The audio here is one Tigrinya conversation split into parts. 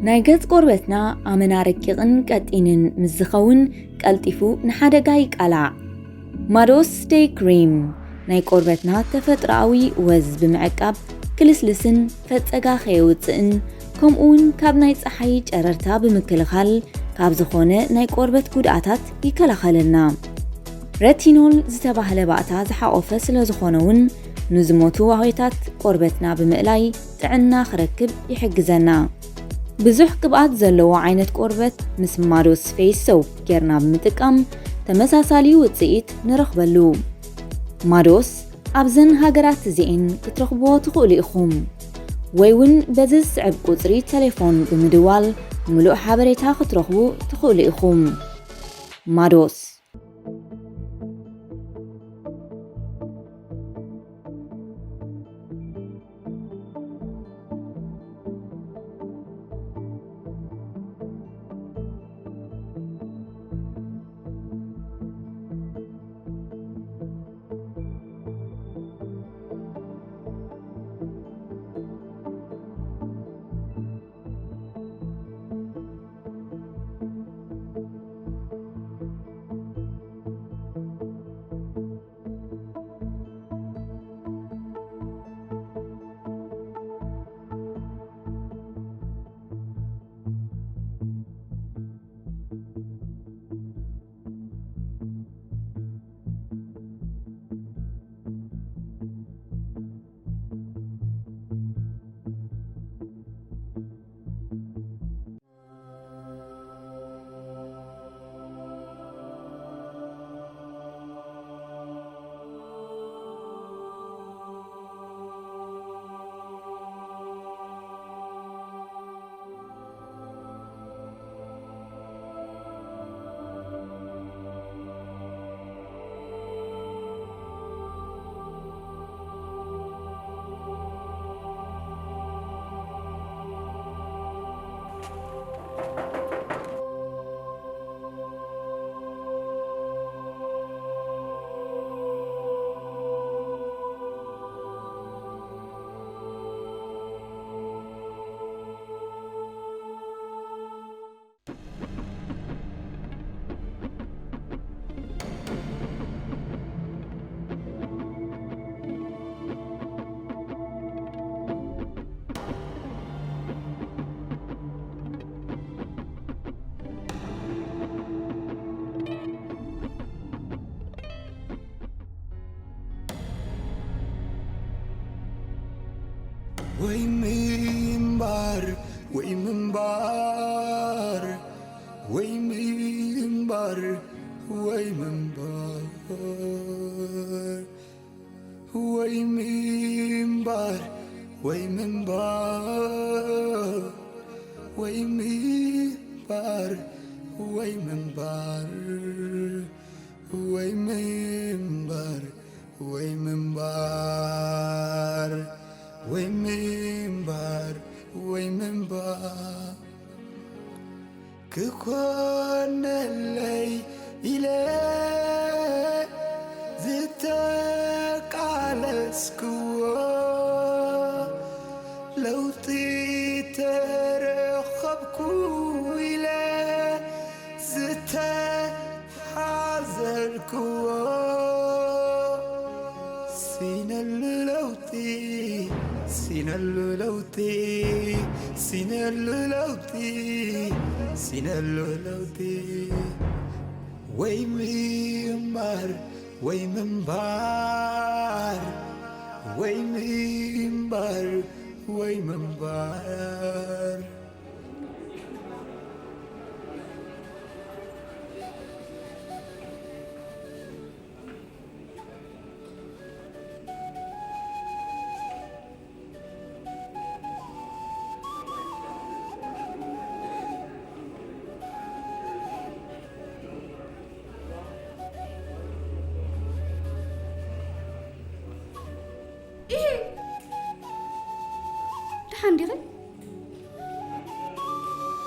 ናይ ገጽ ቆርበትና ኣመና ረቂቕን ቀጢንን ምስ ዝኸውን ቀልጢፉ ንሓደጋ ይቃላዕ። ማዶስ ደይ ክሪም ናይ ቆርበትና ተፈጥሮኣዊ ወዝ ብምዕቃብ ክልስልስን ፈጸጋ ከየውጽእን ከምኡውን ካብ ናይ ጸሓይ ጨረርታ ብምክልኻል ካብ ዝኾነ ናይ ቆርበት ጉድኣታት ይከላኸለልና። ረቲኖል ዝተባህለ ባእታ ዝሓቖፈ ስለ ዝኾነ እውን ንዝሞቱ ዋህዮታት ቆርበትና ብምእላይ ጥዕና ክረክብ ይሕግዘና። ብዙሕ ቅብኣት ዘለዎ ዓይነት ቆርበት ምስ ማዶስ ፌስ ሶፕ ጌርና ብምጥቃም ተመሳሳሊ ውጽኢት ንረኽበሉ። ማዶስ ኣብዘን ሃገራት እዚኤን ክትረኽብዎ ትኽእሉ ኢኹም። ወይ እውን በዚ ዝስዕብ ቁጽሪ ቴሌፎን ብምድዋል ምሉእ ሓበሬታ ክትረኽቡ ትኽእሉ ኢኹም። ማዶስ። ወይ ምንባር ወይ ምንባር ወይ ምንባር ወይ ምንባር ወይ ምንባር ወይ ምንባር ወይ ምንባር ወይ ምንባር ወይ ምንባር ወይ ምንባር ወይ ምንባር ወይ ምንባር ክኾነለይ ኢለ ዝተቃለስክዎ ለውጢ ተረኸብኩ ኢለ ዝተሓዘልክዎ ሲነሉ ለውጢ፣ ሲነሉ ለውጢ፣ ሲነሉ ለውጢ፣ ሲነሉ ለውጢ። ወይ ምንባር ወይ ምንባር፣ ወይ ምንባር ወይ ምንባር። ኢሂ! ደሓን ዲኺ?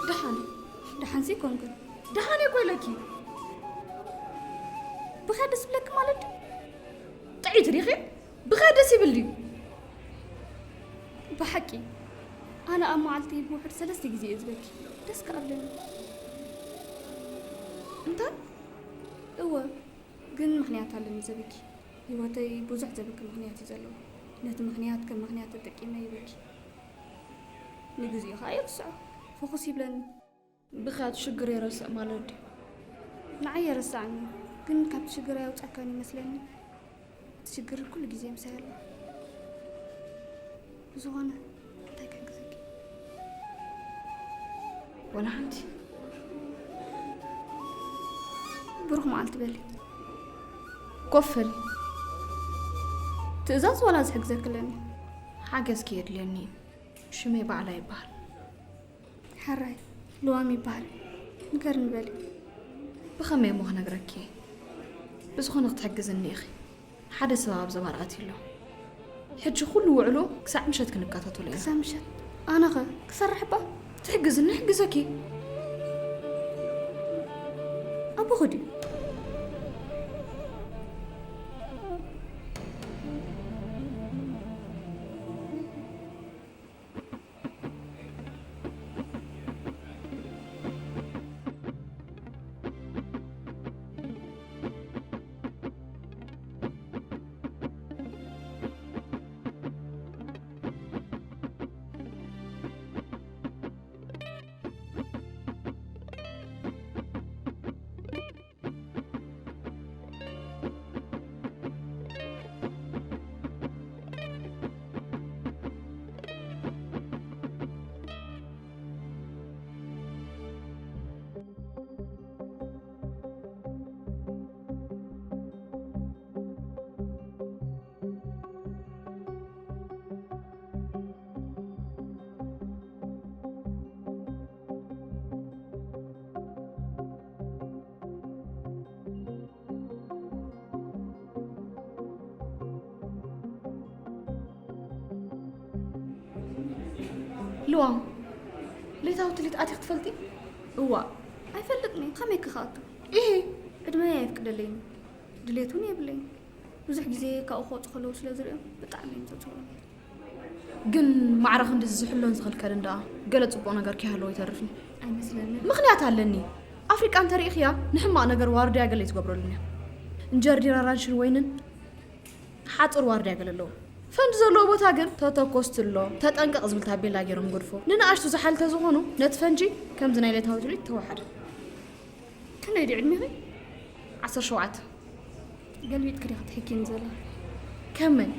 ደሓን፣ ደሓንሲ ኣይኮንኩን። ደሓን እየ እኮ ኢለኪ። ብኸ ደስ ብለኪ ማለት ድዩ? ጥዕይቲ ዲኺ? ብኸ ደስ ይብል ድዩ? ብሓቂ፣ ኣነ ኣብ መዓልቲ ብውሕድ ሰለስተ ግዜ እየ ዝበኪ። ደስ ከኣ ኣለኒ። እንታይ? እወ፣ ግን ምኽንያት ኣለኒ ዘብኪ። ህይወተይ ብዙሕ ዘብኪ ምኽንያት እዩ ዘለዎ። ነቲ ምኽንያት ከም ምኽንያት ተጠቂመ ይበኪ። ንግዚኡ ኸኣ ይርስዖ። ፍኹስ ይብለኒ። ብኽያት ሽግር የረስእ ማለት ድዩ? ንዓይ የረስዓኒ፣ ግን ካብቲ ሽግር ኣየውጻካን ይመስለኒ። እቲ ሽግር ኩሉ ግዜ ምሳይ ኣሎ። ብዝኾነ፣ እንታይ ክሕግዘኪ? ወላ ሓንቲ። ብሩኽ መዓልቲ በሊ። ኮፍ በሊ። ትእዛዝ ዋላ ዝሕግዘኪ ኣለኒ? ሓገዝኪ የድልየኒ እዩ። ሽመይ ባዕላ ይበሃል። ሕራይ፣ ልዋም ይበሃል። ንገርኒ በሊ። ብኸመይ እሞ ክነግረኪ? ብዝኾነ ክትሕግዝኒ ኢኺ። ሓደ ሰብ ኣብ ዘባር ኣትዩ ኣሎ። ሕጂ ኩሉ ውዕሎ ክሳዕ ምሸት ክንከታተሎ ኢና። ክሳዕ ምሸት? ኣነኸ ክሰርሕ እባ? ትሕግዝኒ፣ ሕግዘኪ። ኣቦኺ ድዩ? ልዋም፣ ለይታዊ ትልሂት ኣቲኺ ትፈልጢ? እዋእ፣ ኣይፈልጥን እየ። ከመይ ክኸኣቱ? ኢሂ። ዕድመይ ኣየፍቅደለይን እዩ። ድሌት እውን የብለይን። ብዙሕ ግዜ ካብኡ ክወጹ ከለዉ ስለ ዝርእዮም ብጣዕሚ እዮም ዘጽልኡኒ። ግን ማዕረ ክንድዚ ዝሕሎን ዝኽልከልን ደኣ ገለ ጽቡቕ ነገር ከይሃለዎ ይተርፍ እዩ። ኣይመስለንን። ምኽንያት ኣለኒ። ኣፍሪቃ እንተሪኢኽያ ንሕማቕ ነገር ዋርድያ ገለ ኣይትገብረሉን እያ። እንጀርዲን ኣራንሽን ወይንን ሓጹር ዋርድያ ገለ ኣለዎ። ፈንጂ ዘለዎ ቦታ ግን ተተኮስ ትሎ፣ ተጠንቀቕ ዝብል ታቤላ ገይሮም ገድፎ። ንንኣሽቱ ዝሓል ተዝኾኑ ነቲ ፈንጂ ከምዚ ናይ ለይታዊ ትርኢት ተወሓደ። ክንደይ ድዩ ዕድሜኺ? ዓሰርተ ሸውዓተ። ገልቢጥኪ ዲኺ ትሕኪኒ ዘላ? ከመይ?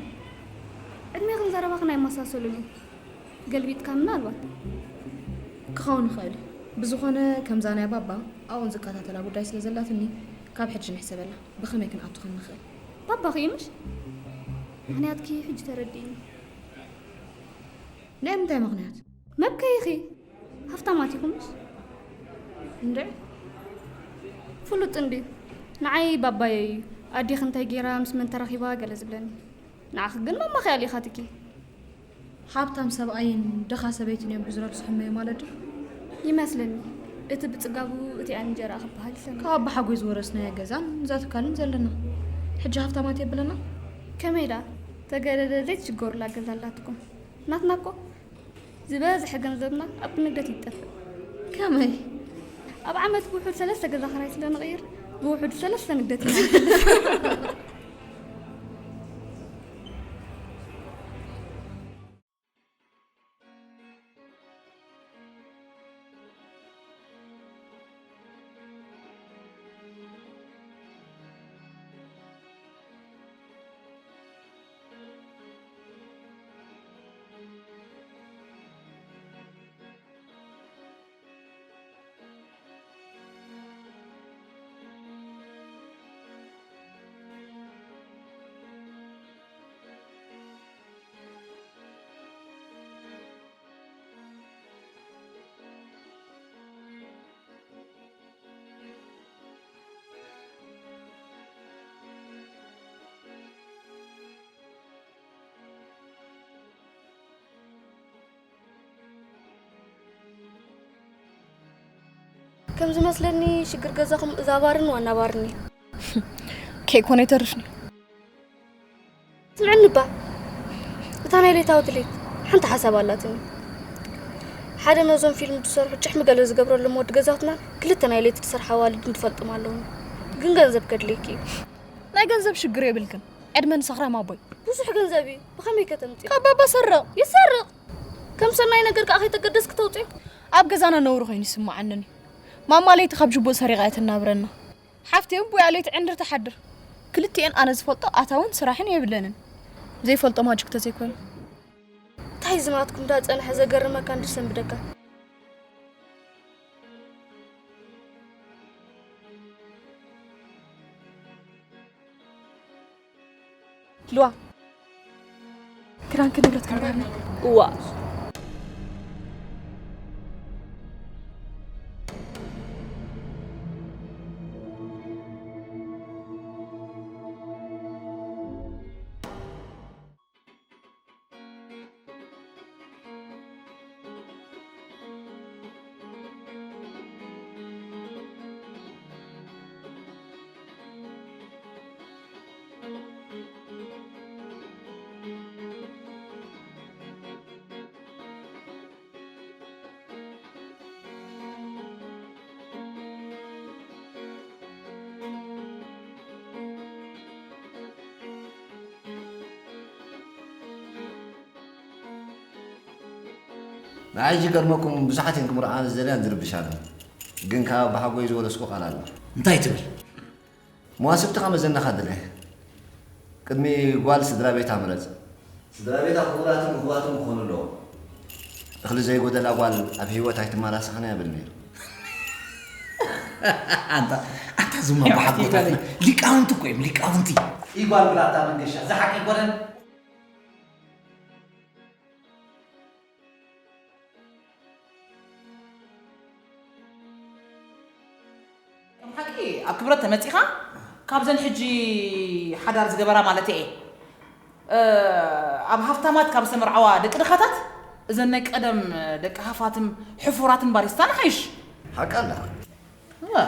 ዕድሜኽን ዘረባኽን ኣይመሳሰሉን እዩ። ገልቢጥካ ምናልባት። ክኸውን ይኽእል እዩ። ብዝኾነ ከምዛ ናይ ባባ ኣብኡን ዝከታተላ ጉዳይ ስለ ዘላትኒ ካብ ሕጂ ንሕሰበላ። ብኸመይ ክንኣቱ ከም ንኽእል። ባባኺ እዩ ምሽ? ምኽንያትኪ ሕጂ ተረዲእኒ። ናይ ምንታይ ምኽንያት? መብከይኺ። ሃፍታማት ኢኹምስ? እንድዒ። ፍሉጥ እንድዩ። ንዓይ ባባየ እዩ። ኣዴኺ እንታይ ገይራ ምስ መን ተራኺባ ገለ ዝብለኒ። ንዓኺ ግን ማማኺ ኣልኢኻትኪ። ሃብታም ሰብኣይን ድኻ ሰበይትን እዮም ብዝረብስሑ እመዮ ማለት ድዩ? ይመስለኒ። እቲ ብጽጋቡ እቲኣ እንጀራ ክበሃል ይሰምዕ። ካብ ኣቦሓጎይ ዝወረስናያ ገዛን እዛ ትካልን ዘለና። ሕጂ ሃፍታማት የብለና? ከመይ ደኣ? ተገደደ ዘይትሽገሩላ ገዛ ኣላትኩም። ናትና እኮ ዝበዝሐ ገንዘብና ኣብ ንግደት ይጠፍእ። ከመይ? ኣብ ዓመት ብውሑድ ሰለስተ ገዛ ክራይ ስለ ንቕይር፣ ብውሑድ ሰለስተ ንግደት ኢና ንሕልፍ። ከም ዝመስለኒ ሽግር ገዛኹም እዛ ባርን ዋና ባርን እዩ። ከይኮነ ይተርፍኒ። ስምዕኒ እባ፣ እታ ናይ ሌታዊ ድሌት ሓንቲ ሓሳብ ኣላትኒ። ሓደ ነዞም ፊልም ዝሰርሑ ጭሕሚ ገለ ዝገብረሎም ወዲ ገዛውትና ክልተ ናይ ሌት ዝሰርሓ ኣዋልድ ንፈልጦም ኣለዉ። ግን ገንዘብ ከድልየኪ እዩ። ናይ ገንዘብ ሽግር የብልክን። ዕድመ ንሰኽራም ኣቦይ። ብዙሕ ገንዘብ እዩ። ብኸመይ ከተምፅእ? ካብ ባባ ሰርቕ። ይሰርቕ። ከም ሰናይ ነገር ከዓ ከይተገደስክ ተውፅዮ። ኣብ ገዛና ነውሪ ኮይኑ ይስምዓንን እዩ። ማማ ለይቲ ካብ ጅቦ ሰሪቓ እያ ተናብረና። ሓፍቲ እውን ቡያ ለይቲ ዕንድር ትሓድር። ክልቲኤን ኣነ ዝፈልጦ ኣታውን ስራሕን የብለንን። ዘይፈልጦ ማጅክ ተዘይኮይኑ። እንታይ ዝማትኩም እንዳጸንሐ ዘገርመካ እንድሰንብደካ። ልዋ፣ ክዳንኪ ንብረትኪ ንባህልና። እዋ። ንዓይ ዝገርመኩም ብዙሓት እየን ክምርዓወን ዝደልያን ዝርብሻንን። ግን ካብ ኣባሓጎይ ዝወረስኩ ቃል ኣሎ። እንታይ ትብል? መዋስብትኻ መዘናኻ ድለ። ቅድሚ ጓል ስድራ ቤታ ምረጽ። ስድራ ቤታ ክቡራትን ውሁባትን ክኾኑ ኣለዎም። እኽሊ ዘይጎደላ ጓል ኣብ ህይወት ኣይትመላሳኽን እያ ይብል ነይሩ። ኣንታ ኣንታ ዝማ በሓጎታትና ሊቃውንቲ እኮ እዮም ሊቃውንቲ። ኢጓል ብላታ መንገሻ ዝሓቂ ይኮነን። ከም ሓቂ ኣብ ክብረት ተመጺኻ፣ ካብዘን ሕጂ ሓዳር ዝገበራ ማለት እየ፣ እ፣ ኣብ ሃፍታማት ካብ ዝተመርዓዋ ደቂ ድኻታት፣ እዘን ናይ ቀደም ደቂ ሃፋትም ሕፉራትን ባሪስታን ሓይሽ። ሓቃ ኣላ። እ፣ እ፣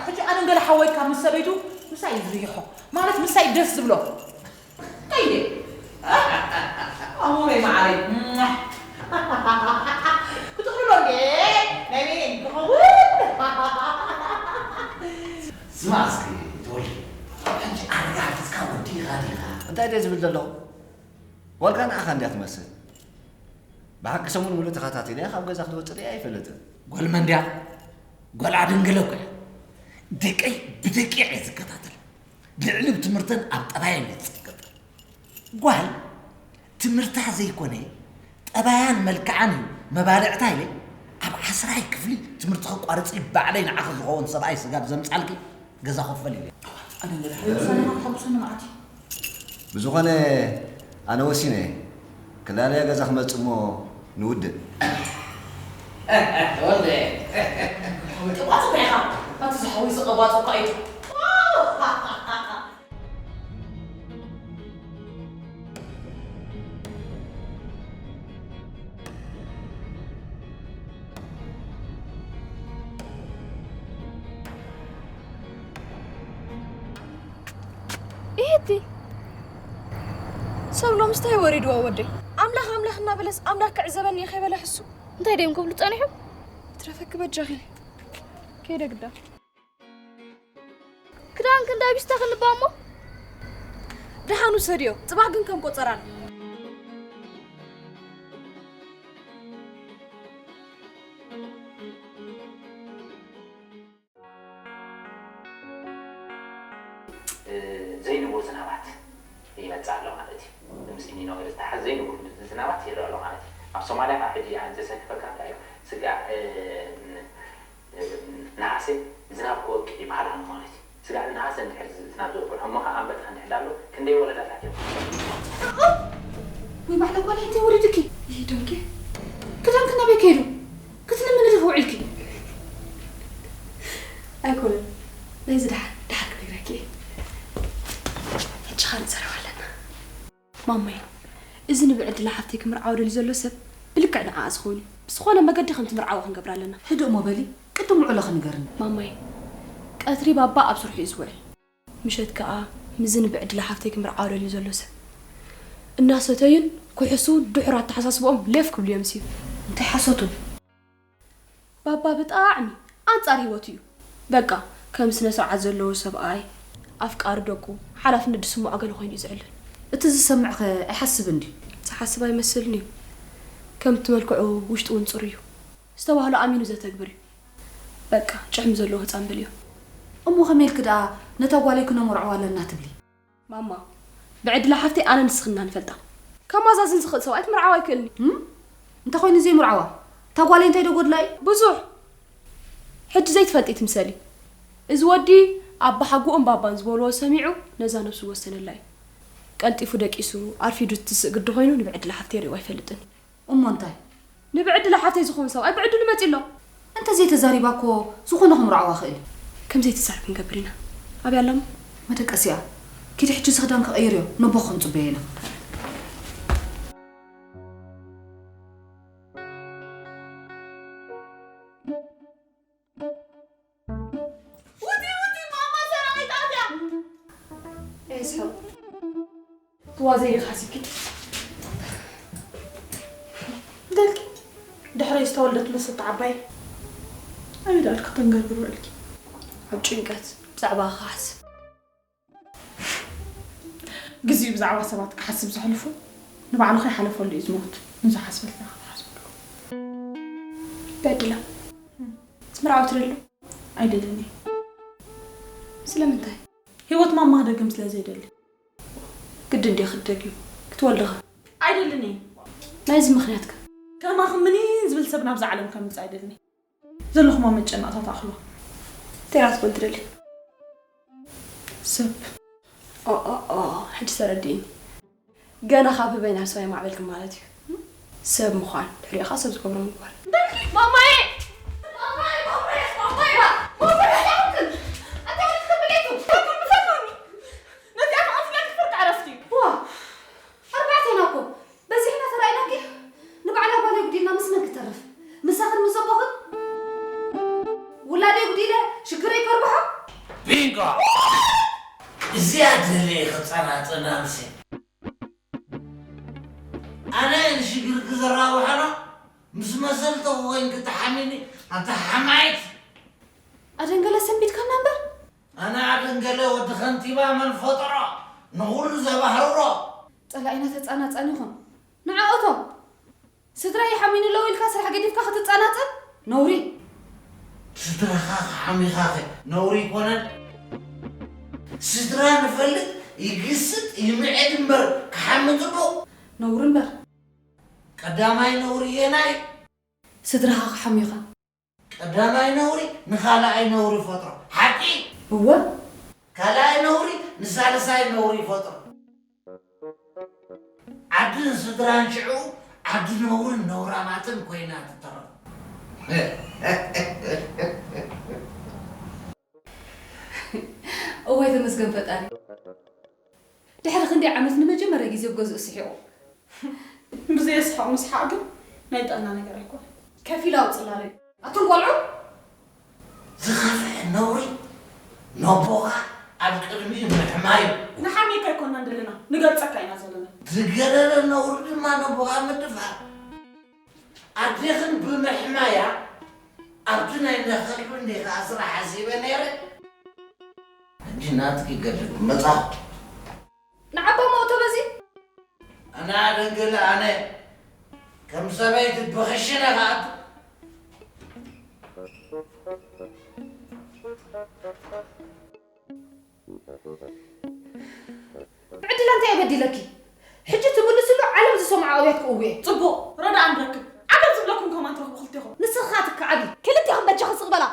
ሕጂ ኣነ ገለ ሓወይ ካብ ምስ ሰበይቱ ምሳይ እዩ ዝርይሖ፣ ማለት ምሳይ ደስ ዝብሎ። ከይደ። ኣሞረይ መዓረይ። ክትቕልሎ እንዴ? ናይ በይነይ ክኸውን? ስማ እስኪ ተወልደ፣ ሕጂ ኣረጋጊጽካ ወዲኻ ዲኻ? እንታይ ድየ ዝብል ዘለኹ? ዋልካ ንዓኻ እንድያ ትመስል። ብሓቂ ሰሙን ሙሉእ ተኸታቲለያ ካብ ገዛ ክትወጽእ ሪኣ ኣይፈልጥን። ጓል መን ድያ? ጓል ኣደንገለ እኮ እያ። ደቀይ ብደቂቕ እየ ዝከታተል። ልዕሊ ትምህርተን ኣብ ጠባየን እየ ዝጸንቀጠን። ጓል ትምህርታ ዘይኮነ ጠባያን መልክዓን እዩ መባልዕታ ኢለ ኣብ ዓስራይ ክፍሊ ትምህርቲ ከቋርጽ ባዕለይ ንዓኺ ዝኸውን ሰብኣይ ስጋብ ዘምጻልኪ ገዛ ክፈል ኢለ። ኣነ እንግዳ ውሳኔኻ ተሓጉሰኒ መዓት እዩ። ብዝኾነ ኣነ ወሲነ እየ። ክላለያ ገዛ ክመጽእ እሞ ንውድእ። ወልደ፣ ጥቋት እኮ ኢኻ። ናቱ ዝሓወይ ዝቐባጽ እኳ እዩ። ኢሂቲ። ሰብ ሎምስ እንታይ ወሪድዎ ወደይ? ኣምላኽ ኣምላኽ እናበለስ ኣምላኽ ክዕዘበኒ እዩ ከይበለ ሕሱ። እንታይ ድዮም ክብሉ ጸኒሖም? ይትረፈኪ በጃኺ። ከይደ ግዳ። ክዳንኪ እንዳቢስታ ክንባ እሞ። ደሓን ውሰድዮ። ጽባሕ ግን ከም ቆጸራን። እ፣ ዘይንቡር ዝናባት ይመጽእ ኣሎ ማለት እዩ። ድምጺ ኒኖ ገለ ዝተሓዝ ዘይንቡር ዝናባት ይረአ ኣሎ ማለት እዩ። ኣብ ሶማልያ ካብ ሕጂ ኣነ ዘሰክፈካ እንታይ እዩ? ስጋዕ፣ እ፣ ን-፣ እ፣ ነሓሰ ዝናብ ክወቅዕ ይበሃል ኣሎ ማለት እዩ። ስጋዕ ነሓሰ እንድሕር ዝ-፣ ዝናብ ዝወቅዕ፣ እሞ ኸዓ ኣንበጣ እንድሕር ኣሎ፣ ክንደይ ወረዳታት እዮም? ወይ ባዕለ ጓል እንታይ ወሪዱኪ? ይህ ዶንቄ፣ ክዳንኪ ናበይ ከይዱ? ክትልምኒ ዲኺ ውዒልኪ? ኣይኮነን። ናይዚ ደሓር፣ ደሓር ክነግረኪ እየ። ሕጂ ኻልእ ዘረባ ኣለና። ማማይ፣ እዚ ንብዕድላ ሓፍተይ ክምርዓዋ ደልዩ ዘሎ ሰብ ብልክዕ ንዓኣ ዝኸውን እዩ። ብዝኾነ መገዲ ከም ትምርዓዎ ክንገብራ ኣለና። ህድእ እሞ በሊ፣ ቅድም ውዕሎኺ ንገርኒ። ማማይ፣ ቀትሪ ባባ ኣብ ስርሑ እዩ ዝውዕል። ምሸት ከኣ ምዚ ንብዕድላ ሓፍተይ ክምርዓዋ ደልዩ ዘሎ ሰብ እናሰተዩን ክሕሱን ድሑር ኣተሓሳስብኦም ሌፍ ክብሉ እዮም ስዩ። እንታይ ሓሶቱ? ባባ ብጣዕሚ ኣንጻር ህይወቱ እዩ። በቃ ከም ስነ ስርዓት ዘለዎ ሰብኣይ፣ ኣፍቃሪ ደቁ፣ ሓላፍነት ዝስምዖ ገለ ኮይኑ እዩ ዝዕልል። እቲ ዝሰምዕኸ ኣይሓስብን ድዩ? ዝሓስብ ኣይመስልን እዩ። ከምቲ መልክዑ ውሽጡ እውን ጽሩይ እዩ። ዝተባህሎ ኣሚኑ ዘተግብር እዩ። በቃ ጭሕሚ ዘለዎ ህጻን ብልዮ። እሞ ከመይ ኢልኪ ደኣ ነታ ጓለይ ክነመርዕዋ ኣለና ትብሊ? ማማ፣ ብዕድላ ሓፍተይ ኣነ ንስኽን ኢና ንፈልጣ። ከማዛዝን ዝኽእል ሰብኣይ ክምርዓዋ ኣይክእልን እዩ። እም? እንተኾይኑ ዘይምርዓዋ? እታ ጓለይ እንታይ ዶ ጎድላ እዩ? ብዙሕ። ሕጂ ዘይትፈልጢ ትምሰሊ። እዚ ወዲ ኣባሓጎኡን ባባን ዝበልዎ ሰሚዑ ነዛ ነብሱ ወሰነላ እዩ። ቀልጢፉ ደቂሱ ኣርፊዱ ዝትስእ ግዲ ኮይኑ ንብዕድላ ሓፍተይ ርእይዋ ኣይፈልጥን እዩ። እሞ እንታይ? ንብዕድላ ሓፍተይ ዝኾን ሰብኣይ ብዕድሉ መጺኡ ኣሎ። እንተዘይተዛሪባ እኮ ዝኾነ ክምርዓዋ ክእል እዩ። ከም ዘይትዛረብ ክንገብር ኢና። ኣብያ ኣላ እሞ? መደቀሲኣ። ኪዲ ሕጂ እዚ ክዳን ክቐይር እዮ። ነቦ ክንጽበዮ ኢና። ውቲ፣ ውቲ፣ ማማ ሰራዊት ኣትያ። ኤስሖ። ትዋዘይ ዲኻ ሓሲብኪ? ደልኪ ድሕረይ ዝተወልደት መሰት ዓባይ። ኣበይ ደኣ ኢልኪ ተንገርግር ውዕልኪ? ኣብ ጭንቀት ብዛዕባ ክሓስብ። ግዜኡ ብዛዕባ ሰባት ክሓስብ ዘሕልፎ ንባዕሉ ከይሓለፈሉ እዩ ዝሞት። ንዝሓስበልና ክትሓስበሉ። በድላ። ትምርዓዊ ትደሊ ዶ? ኣይደልን እየ። ስለምንታይ? ህይወት ማማ ክደግም ስለ ዘይደሊ። ግድን ድየ ክደግም? ክትወልዲ ኸ? ኣይደልን እየ። ናይዚ ምኽንያት ከ? ከማኺ ምኒን ዝብል ሰብ ናብዛ ዓለም ከምጽእ ኣይደልን እየ። ዘለኹማ መጨነቕታት ኣኽልዋ። እንታይ ክትኮን ትደሊ? ሰብ። ኦ፣ ኦ፣ ኦ፣ ሕጂ ተረዲእኒ። ገና ካብ ህበይ ናብ ሰብ ኣይማዕበልክን ማለት እዩ። ሰብ ምዃን፣ ድሕሪኡ ኸኣ ሰብ ዝገብሮ ምግባር። ማማዬ! ማማዬ፣ ማማዬ፣ ማማዬ፣ ማማዬ፣ ኣይሓቁን! ኣታ ወዲ ትብል እኮ! ፈቱኒ፣ ፈቱኒ! ነዚኣ ተቐትለኪ ፍርቂ ዕረፍቲ! ዋ! ኣርባዕቴና እኮ በዚሕና ተራኢናኪ። ንባዕላ ጓል የጉዲልና ምስ መን ክተርፍ? ምሳኽን ምስ ኣቦኽን? ውላደይ ጉዲለ ሽግረይ ከርብሖ? ቢንጎ! እዚኣ ድሌ ክጸናጸና ምሴ። ኣነ ንሽግርኪ ዘራብሐኖ ምስ መሰልተኹ ኮይንኪ ተሓሚኒ ኣታ ሓማይት። ኣደንገለ ሰንቢድካና እምበር። ኣነ ኣደንገለ ወዲ ከንቲባ መን ፈጠሮ ንኹሉ ዘባህርሮ። ጸላኢና ተጻናጸን ይኹን ንዓኦቶም። ስድራ ይሓሚኑ ኣለዉ ኢልካ ስራሕ ገዲፍካ ክትጻናጸን ነውሪ። ስድራኻ ክሓሚኻኸ ነውሪ ይኮነን? ስድራ ንፈልጥ ይግስጥ ይምዕድ እምበር ክሓሚ ጽቡቕ። ነውሪ እምበር። ቀዳማይ ነውሪ የናይ? ስድራኻ ክሓሚኻ። ቀዳማይ ነውሪ ንኻልኣይ ነውሪ ይፈጥሮ። ሓቂ? እወ። ካልኣይ ነውሪ ንሳልሳይ ነውሪ ይፈጥሮ። ዓድን ስድራን ሽዑ ዓዲ ነውርን ነውራማትን ኮይና ትተረፍ። እዋይ ተመስገን ፈጣሪ። ድሕሪ ክንደይ ዓመት ንመጀመርያ ግዜ ኣብ ገዝኡ ስሒቑ። ብዘየስሕቕ ምስሓቕ ግን ናይ ጥዕና ነገር ኣይኮነን። ከፊል ኣውፅላለ እዩ። ኣቱም ቆልዑ! ዝኸፍአ ነውሪ ነቦኻ ኣብ ቅድሚኡ ምሕማዩ። ንሓሜካ ኣይኮናን ዘለና፣ ንገልፀካ ኢና ዘለና። ዝገደደ ነውሪ ድማ ነቦኻ ምድፋር። ኣዴኽን ብምሕማያ ኣብቲ ናይ ነኸሉ እንዲኻ ስራሕ ሓሲበ ነይረ። ሕጂ ናትኪ ገድል መጻኹ። ንዓባ ሞእቶ በዚ? ኣነ ኣደንገለ ኣነ ከም ሰበይቲ ብኽሽነ ከኣቱ። ብዕድላ እንታይ እየ በዲለኪ? ሕጂ ትምልስሉ ዓለም ዝሰምዖ ኣውያት ክእውየ። ጽቡቕ፣ ረዳኣ ንረክብ። ዓገብ ዝብለኩም ከማን ትረኽቡ ክልቴኹም። ንስኻ ትከዓቢ። ክልቴኹም በጃኺ ስቕ በላ።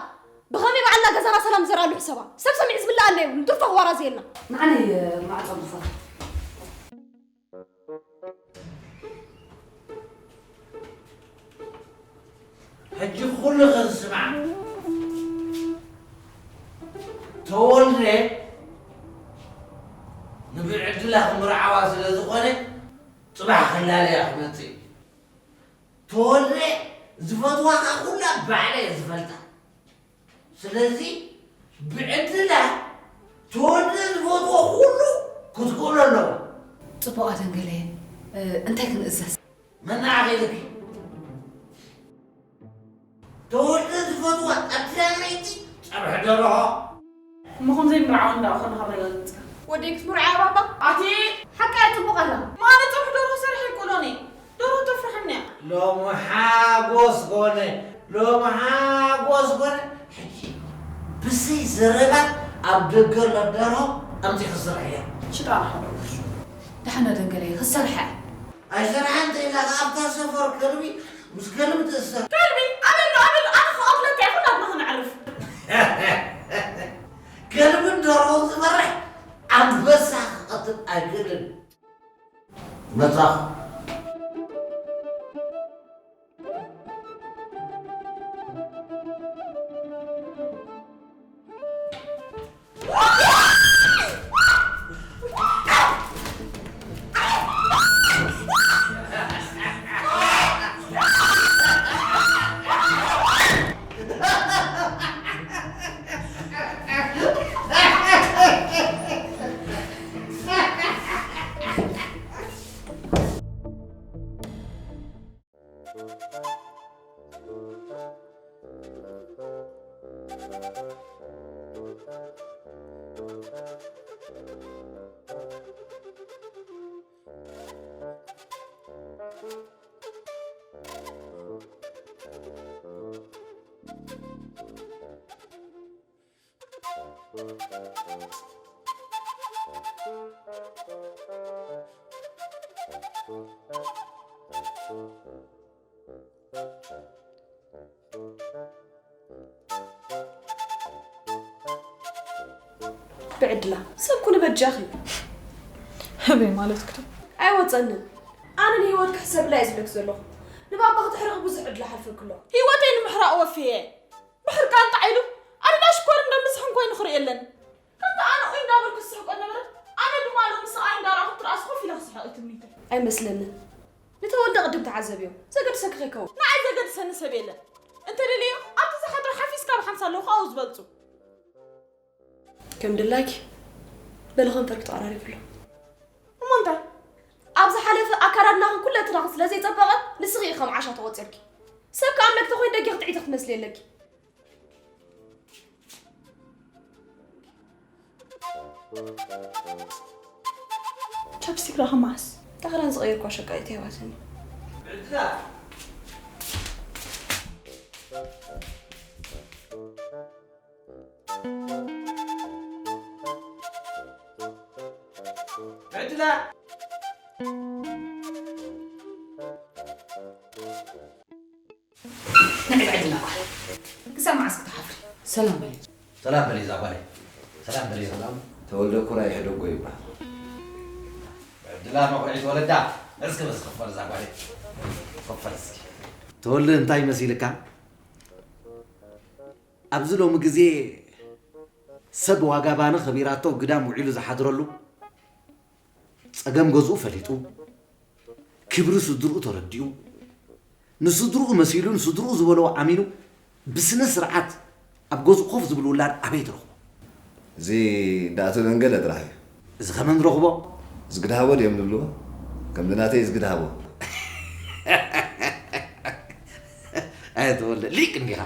ብኸመይ በዓልና ገዛና ሰላም ዝዘርኣሉ ሕሰባ። ሰብ ሰሚዑ ዝብላዕ ኣሎ የብሉን። ድርቶ ክዋራዘየልና። ንዓነይ ማዕጾ ንኽፈት። ሕጂ ኩሉ ክንስማዕ። ተወልደ ንብዕድላ ክምርዓዋ ስለ ዝኾነ ጽባሕ ክላለያ ክመጽእ እዩ። ተወልደ ዝፈትዋኻ ኩላ ባዕለ እየ ዝፈልጣ። ስለዚ ብዕድላ ተወልደ ዝፈትዎ ኩሉ ክትክእሎ ኣለዎ። ጽቡቕ ኣደንገለየ፣ እ፣ እንታይ ክንእዘዝ? መናዓቕ ኢልኪ። ተወልደ ዝፈትዋ ቀዳመይቲ ጸብሒ ደርሆ። እሞ ከምዘይ ምርዓው እንዳኾነ ከረጋግጽ። ወደይ ክትምርዓያ ባባ? ኣቲ ሓቃ እያ ጽቡቕ ኣላ። ማነ ጸብሒ ደርሆ ሰሪሐ ይቁሎኒ። ደርሆ ተፍርሐኒ እያ። ሎሚ ሓጎስ ኮነ፣ ሎሚ ሓጎስ ኮነ። ሕጂ ብዘይ ዘረባ ኣብ ደገ ኣሎ ደርሆ ኣምጺ ክስራሕ እያ። ሽጣራ ሓወይ። ደሓን ኣደንገለየ፣ ክሰርሐ። ኣይሰርሓ እንተ ኢላ ኣብታ ሰፈር ከልቢ ምስ ከልቢ ትእሰር። ከልቢ ኣበሎ ኣበሎ ኣነ ክቐትለካ እየ ኩላትና ክነዕርፍ። ከልብን ደርሆን ዝፈርሕ ኣንበሳ ክቐትል ኣይክእልን። መጻኹ። ብዕድላ ሰብ ኩሉ በጃኺ። ህበይ ማለት ክዶ? ኣይወፀንን። ኣነ ንህይወት ክሕሰብላ እየ ዝብለክ ዘለኹ። ንባባ ክትሕርቂ ብዙሕ ዕድል ሓልፈክ ኣሎ። ህይወተይ ንምሕራቕ ወፍየ። ብሕርቃን ጣዕ ኢሉ ኣደዳ ሽኮር እንደምስሕን ኮይኑ ክርኢ የለን። ከምቲ ኣነ ኡይ እንዳበልኩ ዝስሕቆ ነበረ፣ ኣነ ድማ ሎሚ ስቓይ እንዳረኣኹ ትርኣስ ኮፍ ኢለ ክስሕቕ እዩ ትምኒተይ። ኣይመስለንን። ንተወልደ ቅድም ተዓዘብዮ። ዘገድሰኪ ከይከውን። ንዓይ ዘገድሰኒ ሰብ የለን። እንተደልዮ ኣብቲ ዝሓድሮ ሓፊስካ ብሓንሳ ኣለኹ ኣብኡ ዝበልጹ። ከም ድላይኪ በሊ ከንፈርኪ ተቐራሪቡ ኣሎ። እሞ እንታይ? ኣብ ዝሓለፈ ኣካዳድናኽን ኩለንትናኽን ስለ ዘይጸበቐ ንስኺ ኢኺ ከም ዓሻ ተቖጺርኪ። ሰብ ከኣምነኪ ተኾይኑ ደጊኺ ጥዕይቲ ክትመስሊ ኣለኪ። ቻፕስቲክ ረኸ መዓስ? እታ ክዳን ዝቐየርኳ ሸቃሊት ኣይዋሰኒ። ዕድላ። ንዕብ ዕድላ ጓል። ክሳብ መዓስ ክትሓፍሪ? ሰላም በሊ። ሰላም በሊ እዛ ጓለይ። ሰላም በሊ። ሰላም። ተወልደ ኩራይ ሕደጎ ይበሃል። ዕድላ መኹርዒት ወለዳ። እስኪ በዚ ክፈል እዛ ጓለይ። ክፈል እስኪ። ተወልደ እንታይ መሲልካ? ኣብዚ ሎሚ ግዜ ሰብ ዋጋ ባኒ ከቢራቶ ግዳም ውዒሉ ዝሓድረሉ፣ ጸገም ገዝኡ ፈሊጡ፣ ክብሪ ስድርኡ ተረዲኡ፣ ንስድርኡ መሲሉ፣ ንስድርኡ ዝበልዎ ኣሚኑ፣ ብስነ ስርዓት ኣብ ገዝኡ ኮፍ ዝብል ውላድ ኣበይ ትረኽቦ? እዚ እንዳ ኣቶ ደንገለ ጥራሕ እዩ። እዚ ከመን ረኽቦ? ዝግድሃቦ ድዮም ዝብልዎ? ከምዚ ናተይ ዝግድሃቦ። ኣየ ተወልደ፣ ሊቅ እንዲኻ።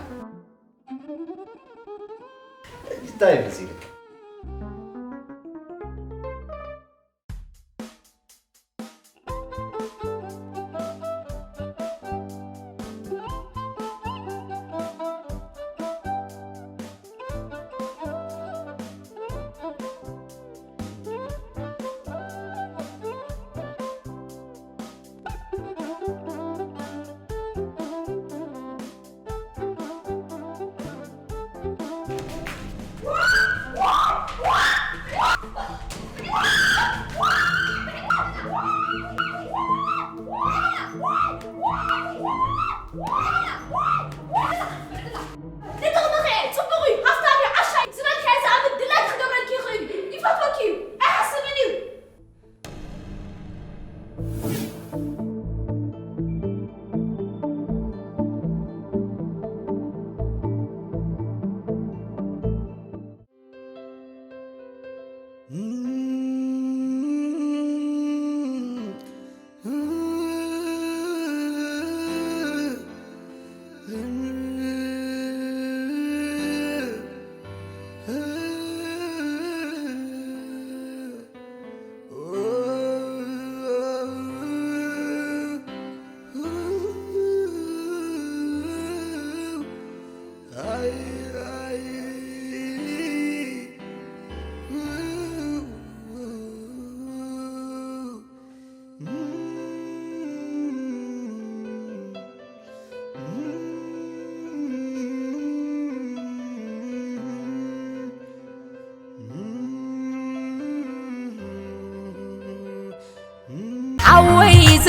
እንታይ መሲልካ? ንጥቕምኺ እየ፣ ጽቡቕ እዩ፣ ሃፍታም እዩ፣ ዓሻ እዩ ዝበልካዮ ዝኣምን ድላይኪ ክገብረልኪ ይኽእል እዩ። ይፈትወኪ እዩ፣ ኣይሓስብን እዩ።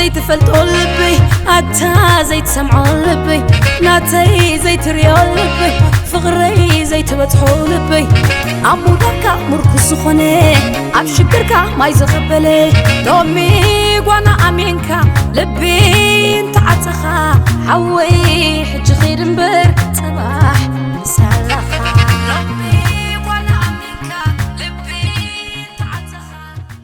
ዘይትፈልጦ ልበይ ኣታ ዘይትሰምዖ ልበይ ናተይ ዘይትሪኦ ልበይ ፍቕረይ ዘይትበጽሖ ልበይ ኣብ ሙዳካ ምርኩስ ዝኾነ ኣብ ሽግርካ ማይ ዝቕበለ ሎሚ ጓና ኣሜንካ ልቢ እንተዓጸኻ ሓወይ ሕጂ ኺድ እምበር